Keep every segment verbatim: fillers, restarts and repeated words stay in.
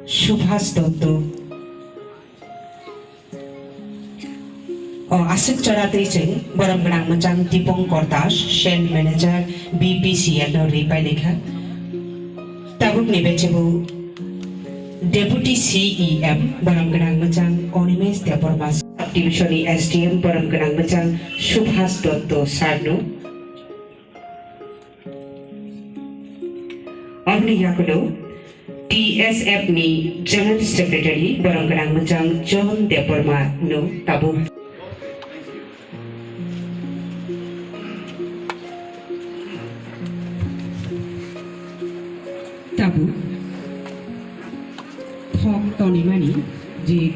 Subhas Dotto. O aswk chora twi chwng borom gwnang mwchang Dipong Kortas, Sales Manager, B P C L no ri painai kha. Tabukni bechebo Deputy C E M borom gwnang mwchang Animesh Debbarma, Subdivision ni S D M borom gwnang mwchang Subhas Dotto sir no. Aboni yakulo T S F ni General Secretary borom gwnang mwchang John Debbarma no tabuk. Tabuk thok tonimani je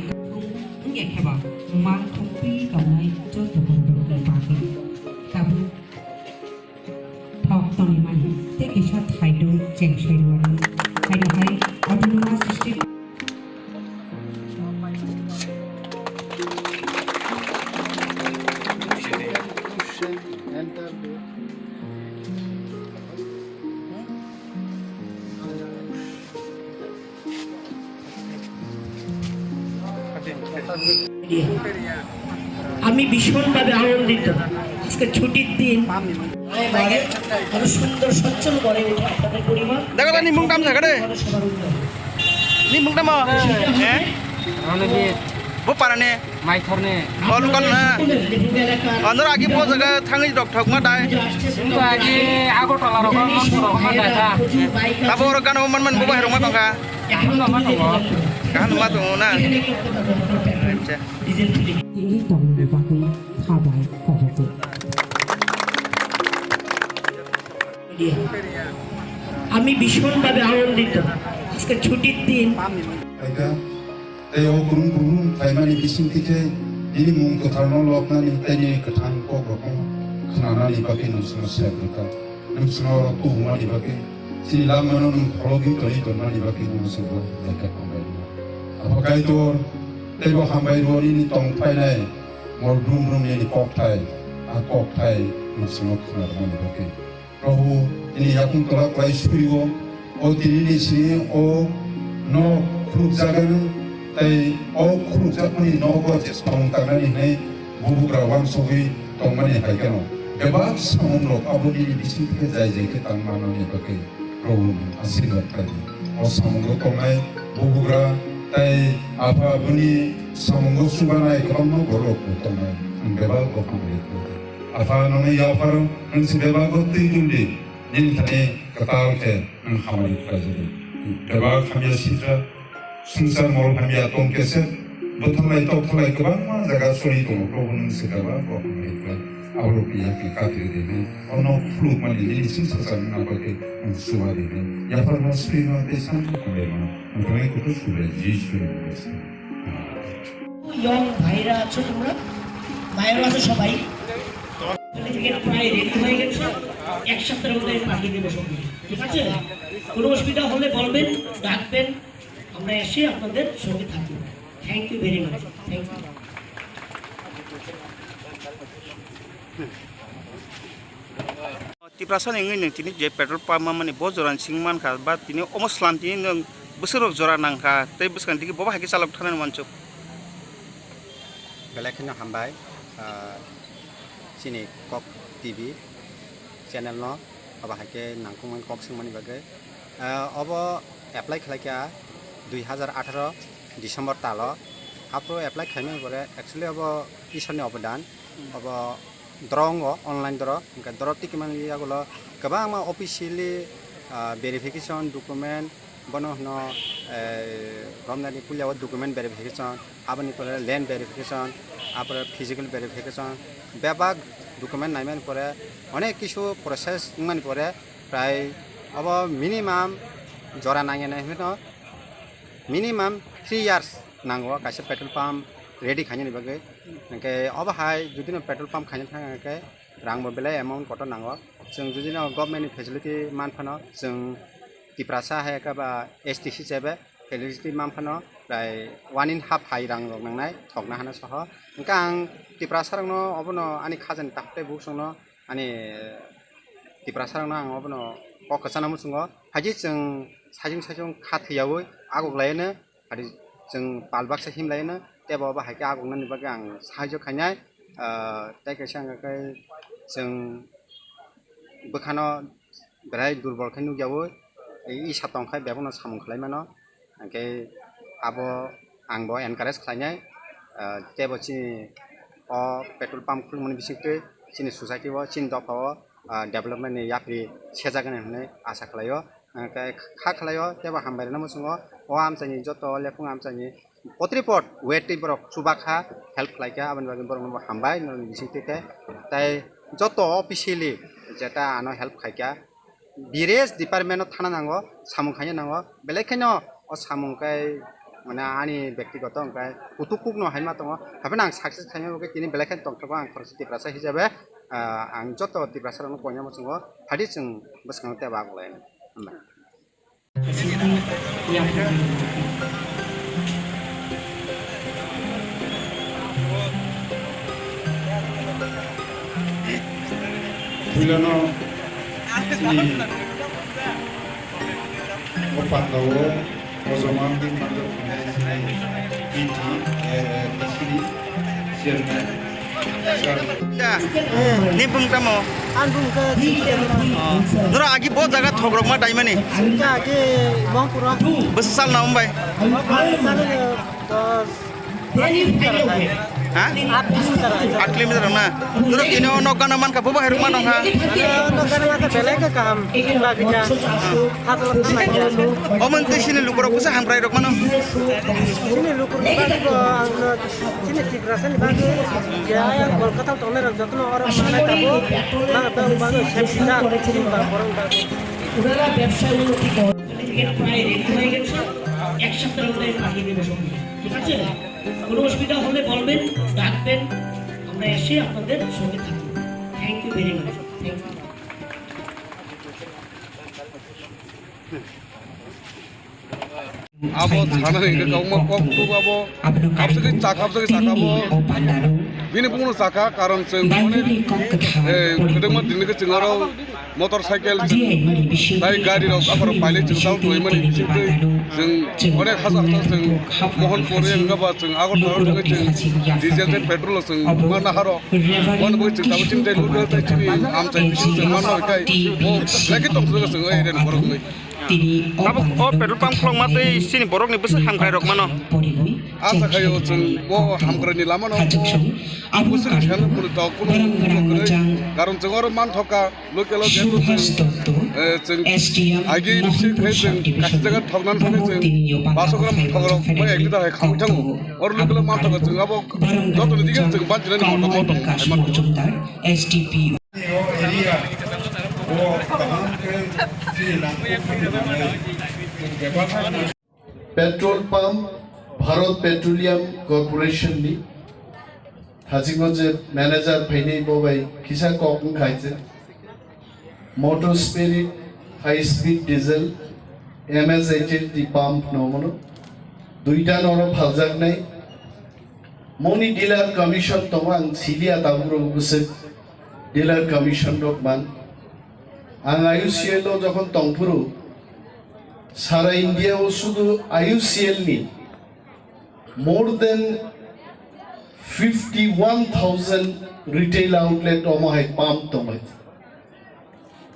wngya kheba man thongwi tongnai joto borokni bagwi tabuk thok tonimani tei kisa thaidung cheng saimanwi. Haino hai autonomous state. আমি ভীষণভাবে আনন্দিত। আজকে ছুটির দিন। আরো সুন্দর সচ্ছল গড়ে উঠে আপনাদের পরিবার। দেখো তো, নিমুং কাম থাকে রে। সবার উন্নয়ন। Nimbung tamo? Eh? Bo parane? Maithorne. Oh, lokal na. Andor agi bo jaga thangwi rok thok ma dai. Bo agi Agartala rok ma rok ma dai ta. Tabo oro gana man man bo bahai rok ma tongkha. Kaham ma tongo. Kaham ma tongo na. Acha. Tini tongmani bagwi khabai kobogo. আমি ভীষণভাবে আনন্দিত। আজকে ছুটির দিন। Tei o kurum kurum khlaimani bising twi khe nini mung kwtharno loknani tei nini kwthang kokrokno khnanani bagwi nwng chwngno sep rwkha. Nwng chwngno oro tubumani bagwi, chini lamano nwng phologwi tongwi tonmani bagwi nwng chwngno hambai rwo. Abo Kaitor teibo hambai rwo nini tong phainai mol brum brum nini kokthai, a kokthai nwng chwngno khna rwmani bagwi. Probu, nini yakung tola kwlai surio, o tini ni sini o nok khurukjagano, tei o khurukjakmani nogo je samung tangnani hinwi bubugra wansugwi tongmani hai kheno bebak samung rok abo nini bising thike jai jai khe tang manani bagwi Probu nwng asirwad khlai di. O samungo tongnai bubugra tei apha aboni samungo chubanai kwbangma borok bo tongnai, nwng bebak bo hamari khlai di. Apha, nongni yapharo nwng se bebak bo twi tong di. Nini thani kwtal khe nwng hamari khlaijagwi. Bebak hamya sitra swngchar mol hamya tong khe se bwtharlai toktharlai kwbangma jaga choli tongo, Probu nwng se bebak bo hamari khlai. Abo rok ya khe kathwi rwdi, ono khulukmani nini swngchar nangkha khe nwng chuba rwdi. Yapharma swima tei santi hamya ma nwng thani kuthuk subai Jisu ni mung se. Young ভাইরা আছো তোমরা, ভাইরা আছো সবাই। সার্টিফিকেট প্রায় রেডি হয়ে গেছে, এক সপ্তাহের মধ্যে আমি পাঠিয়ে দেবো সঙ্গে, ঠিক আছে? কোনো অসুবিধা হলে বলবেন, ডাকবেন, আমরা এসে আপনাদের সঙ্গে থাকবো। Thank you very much. Thank you. Tiprasa ni wngwi nwng tini je petrol pump mamani bo jora ni simi mankha, ba tini omo slam tini nwng bwswk rok jora nangkha, tei bwskang digi bobo hai khe chalok thanani uansuk. Belai kheno hambai, ah, chini Kok T V channel no, abo hai khe nangkukmani kok swngmani bagwi. Ah, obo apply khlai kha dui hazar atharo December talo. Aphuru apply khaimani pore actually obo Ishorni obodan. Obo doro wngo, online doro, hwnkhe doro tikimani yagulo kwbangma officially, ah, verification document, bono hwno, eh, romnani puila o document verification, aboni pore land verification, apore physical verification, bebak document naimani pore, onek kisu process wngmani pore, prai obo minimum jora nangya nai hwno, minimum three years nango kaisa petrol pump ready khainani bagwi. Hwnkhe obo hai judino petrol pump khaina thang khe rang bo belai amount kotor nango. Chwng judino government ni facility man phano, chwng Tiprasa hai khe ba S T C chebe facility man phano prai one and half hai rang rok nangnai thokna hana soho. Hwnkhe ang Tiprasa rokno obono ani khajani tak tei buksongno ani Tiprasa rokno ang obono kok kwchana muchungo. Phaidi chwng saichung saichung kha thwiyaui agoklaino, phaidi chwng pal baksa himlaino, tei bo bahai khe agognani bagwi ang sahajyo khainai. Ah, tei kaisa hwnkha khe chwng bwkhano belai durbol khe nukyaui, isa tongkhe bebakno samung khlai mano. Hwnkhe abo ang bo encourage khlainai, ah, tei bo chini o petrol pump khulmani bisingtwi chini society o, chini dopha o, ah, development ni yapri sejagani hwnwi asa khlaio. Hwnkhe kha khlaio, tei bo hambai rwna muchungo o amchaini joto lephung amchaini potripot wetwi borok chubakha, help khlaikha, aboni bagwi borokno bo hambai norokni bisingtwi khe. Tei joto officially jeta ano help khaikha, various department o thana nango, samung khaina nango, belai kheno o samung khe mane ani bektigoto hwnkhe kutuk kukno hai ma tongo, hapheno ang success khaima bagwi tini belai kheno tongthokgo. Ang khoroksa Tiprasa hisabe, ah, ang joto Tiprasa rokno koina muchungo, phaidi chwng bwskango tei bagwi lai. Hambai. Puilano chini o pandao o joma wngwi manjak tongnai chini P T A A D C ni chairman. Ni bung tamo? Ang bung khe Chikya. Oh. Noro agi bo jaga thogrok ma daimani? Chikya agi Mongpura. Bwswk sal na umbai? Mongpura sal ni dos. Ha? Aat kilometer hai. Aat kilometer na. Noro kini o nok gana mankha, bo bahai rok mano ha? Ano nok gana mankha belai khe kaham. Chikla bikha. Hasal thanai khe. O mantwi sini lukurok bwsa hamkrai rok mano? Sini lukurok bangkha ang no. Chini Tiprasani bagwi je ayang Kolkata tongnai rok jotono oro manai tabuk, mano tong bagwi safety jak chini ba borok bagwi. ওনারা ব্যবসায় উন্নতি করেন। প্রায় রেডি হয়ে গেছে, এক সপ্তাহের মধ্যে পাঠিয়ে দেবো সঙ্গে, ঠিক আছে? কোনো অসুবিধা হলে বলবেন, ডাকবেন, আমরা এসে আপনাদের সঙ্গে থাকবো। Thank you very much. Thank you. Abo sanani hwnkhe kwbangma kok tubabo habsagwi chakha, habsagwi chakha bo. Bini bumungno chakha, karon chwng mane, eh, kwdwkma dinike chwng oro motor cycle chwng tai gari rok apharo pailai chwng tamo tongmani bisingtwi chwng onek hasa hasa chwng Mohanpur wngkha ba chwng Agartala wngkha chwng diesel tei petrol chwng manna haro. Bono bagwi chwng tabuk chini tei local tei chini amchai bising chwng manna hwnkhe bo belai khe tongthokjak chwng o area ni borok wngwi. Tabuk o petrol pump khulokma tei chini borokni bwswk hamkrai rok mano. Asa khaio chwng bo hamkraini lamano bo bwswk khe phano kunu tok kunu kunu kwrwi. Karon chwng oro manthoka local o jehetu chwng, eh, chwng agi bisi khai chwng kaisa jaga thoknani thangwi chwng baso gram thokrok bai ek liter hai khamwi thango. Oro local o manthoka chwng abo jotoni dige chwng banchina ni motom motom hai mano. Area o kaham khe chini nangkukmani bagwi bebak. Petrol pump Bharat Petroleum Corporation ni thachikgo je manager phainai bo bai kisa kok wngkha je motor spirit high speed diesel M S eight eighty pump no mono duita noro phaljaknai. Moni dealer commission tongo, ang siliya tabuk rok bwswk dealer commission rok man. Ang I O C L o jokhon tongphuru, sara India o sudu I O C L ni more than fifty one thousand retail outlet omo hai pump tongo.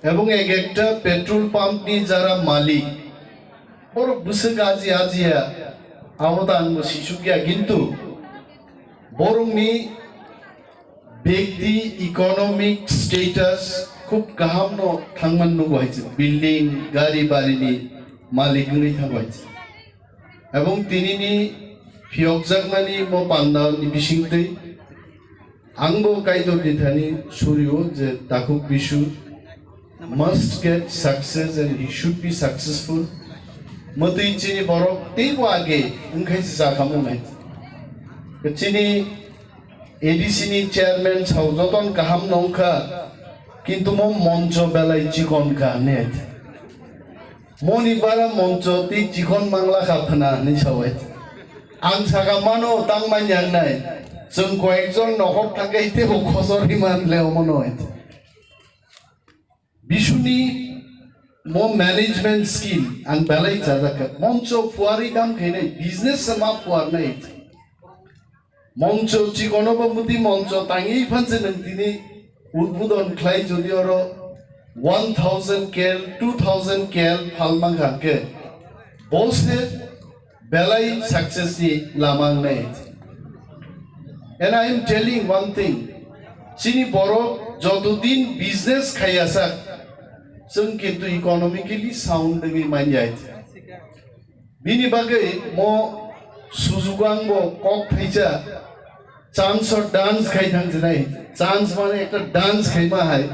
Ebong ek ekta petrol pump ni jara malik, borok bwswk aji ajiya, abo ta ang bo sisukya, kintu borokni bekti economic status khub kaham no thangman nugo hai se, building, gari bari ni malik wngwi thango hai se. Ebong tini ni phiyokjakmani mo panda ni bisingtwi Ang bo Kaitor ni thani surio je takhuk bisu must get success and he should be successful. Mwtwi chini borok teibo age wngkhai se chakhamung nai. Chini A D C ni chairman sao joton kaham no wngkha, kintu mo moncho belai chikon kha ne. Moni bara moncho tei chikon mangla kha phwna hinwi sawai. Ang saka mano tang manya wngnai. Chwng koyekjon nokhok thangkhe teibo khosor himan le omono hai. Bisuni mo management scheme ang belai chajak kha. Moncho puari dam khainai, business se ma puarnai. Moncho chikono bo muti moncho tangwi phanse nang tini udbudon khlai jodi oro one thousand kel, two thousand kel phalmang kha khe. Bo se belai success ni lama wngnai. And I am telling one thing, chini borok jotodin business khaiya sak, chwng kintu economically sound wngwi manya. Bini bagwi mo sujugo ang bo kok thaisa chance o dance khai thangjinai, chance mane ekta dance khaima hai.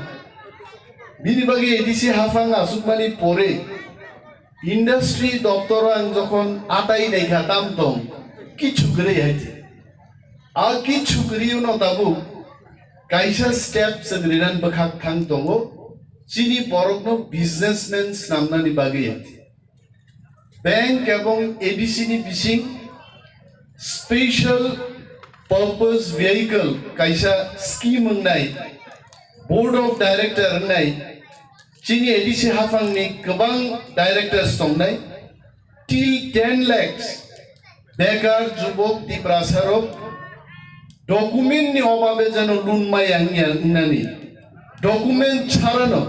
Bini bagwi A D C haphang asukmani pore industry doptoro ang jokhon atai naikha tam tong kichu kwrwi hai. A kichu kwrwi no tabuk kaisa step chwng rinan bwkhak thang tongo chini borokno businessman snamnani bagwi hai. Bank ebong A D C ni bising special purpose vehicle kaisa scheme wngnai, board of director wngnai, chini A D C haphangni kwbang directors tongnai, till ten lakhs bekar jubok Tiprasarok document ni obabe jeno loan maya wngya wngnani, document chharano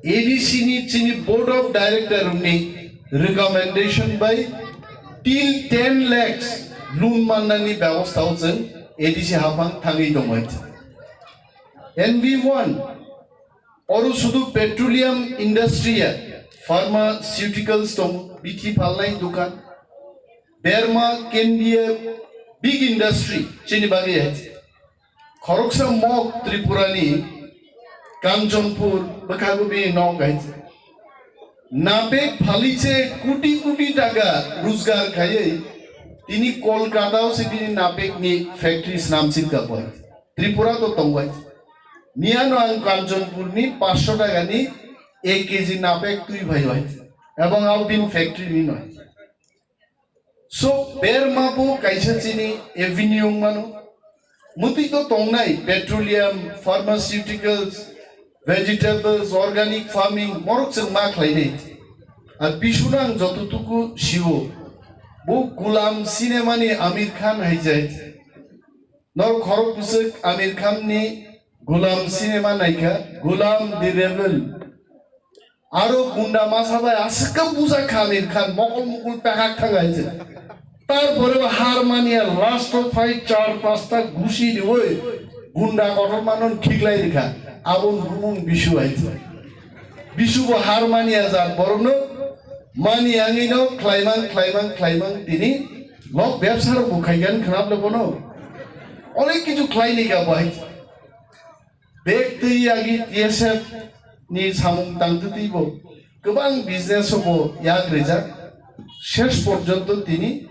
A D C ni chini board of director ni recommendation bai till ten lakhs loan mannani bebostha o chwng A D C haphang thangwi tongwi. N B one oro sudu petroleum industry ya, pharmaceuticals tong, bithi phalnai dukan, berma kendiya big industry chini bagwi hai. Khoroksa mok Tripura ni Kanchanpur bwkhago bini nok hai. Napek phaliche koti koti taka rojgar khaiwi tini Kolkata o se bini napek ni factory snamsir ka bo hai. Tripura to tongwai. Miyano ang Kanchanpur ni paanch sho taka ni ek K G napek twi phai hai. Ebong abo bini factory ni noi. So, berma bo kaisa chini avenue wngmano. Mutwi to tongnai petroleum, pharmaceuticals, vegetables, organic farming, morok chwng ma khlainai. Ar bisuna ang jototuku siwo. Bo Gulam cinema ni Amir Khan hai jai. Nor khorok bwswk Amir Khan ni Gulam cinema naikha, Gulam the Rebel. Aro gunda masa bai aswk khe bujak kha Amir Khan, mokol mukul pekak thang hai se. Tarpore bo har manya last o phai char pasta gusi riwi gunda kotor manon khiklai rikha. Abon bumung Bisu hai se. Bisu bo har manya jat borokno mani angino khlaimang, khlaimang, khlaimang tini lok bebsa rok bo khaigan khnap le bono. Onek kichu khlai ni ga bo hai se. Bek twi yagi T S F ni samung tangtwi bo kwbang business o bo yak rijak. Ses porjonto tini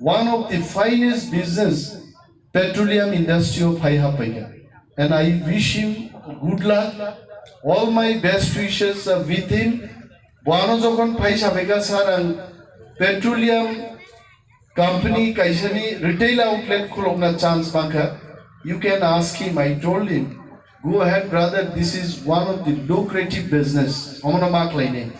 one of the finest business petroleum industry o phai haphaikha. And I wish him good luck. All my best wishes are with him. Bo ano jokhon phai sabaikha, sir, ang petroleum company kaisani retail outlet khulokna chance mankha. You can ask him, I told him, go ahead brother, this is one of the lucrative business. Omono ma khlainai.